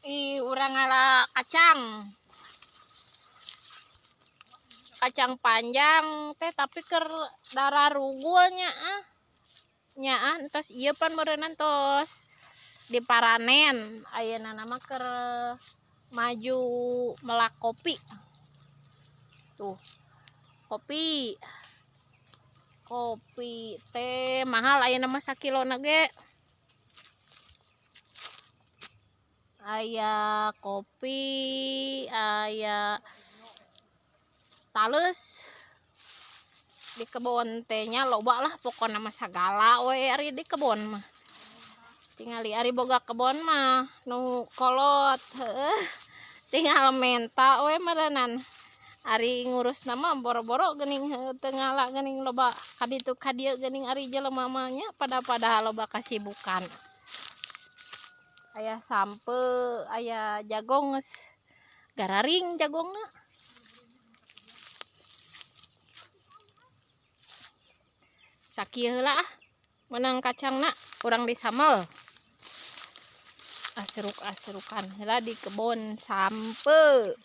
Ih, urang ngala kacang. Kacang panjang teh tapi keur darah rugulnya ah. Nya ah entos ieu pan meureunnan tos diparanen. Ayeuna mah keur maju melak kopi. Tuh. Kopi. Kopi teh mahal ayeuna mah sakilona ge. Aya kopi, aya tales di kebon teh nya loba lah pokona mah sagala we ari di kebon mah. Tingali ari boga kebon mah nu kolot heueuh. Tinggal menta we meureunnan. Ari ngurusna mah boro-boro geuning heueuh teu ngala geuning loba kaditu kadieu geuning ari jelema mah nya pada-pada loba kasibukan. Aya sampe, aya jagong geus gararing jagongna. Sakieu heula ah meunang kacangna urang disamel. Aseruk-aserukan heula di kebon sampe.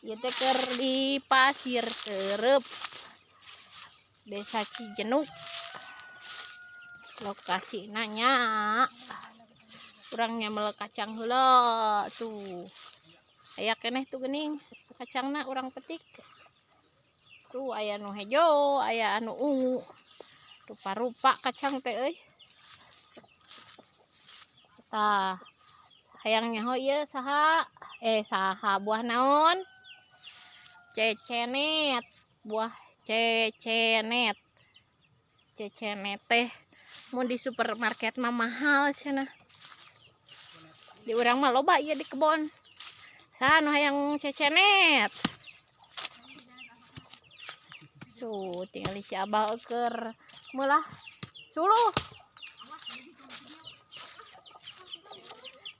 Ieu teh keur di Pasir Terep, Desa Cijenuk. Lokasi nanya urang nyamel kacang heula tuh. Aya keneh tuh geuning kacangna urang petik. Tuh aya nu hejo, aya anu ungu. Rupa-rupa kacang teh euy. Tah, hayang nyaho ieu saha? Saha buah naon? Cecenet, buah cecenet. Cecenet teh mun di supermarket mah mahal cenah. Di urang mah loba ieu di kebon. Saha nu hayang cecenet? Tuh, tinggal si Abah keur meulah suluh.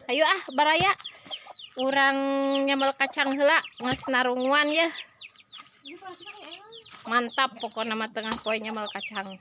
Ayo ah baraya. Urang nyamel kacang heula geus narunguan yeuh. Mantap pokona mah tengah poe nyamel kacang.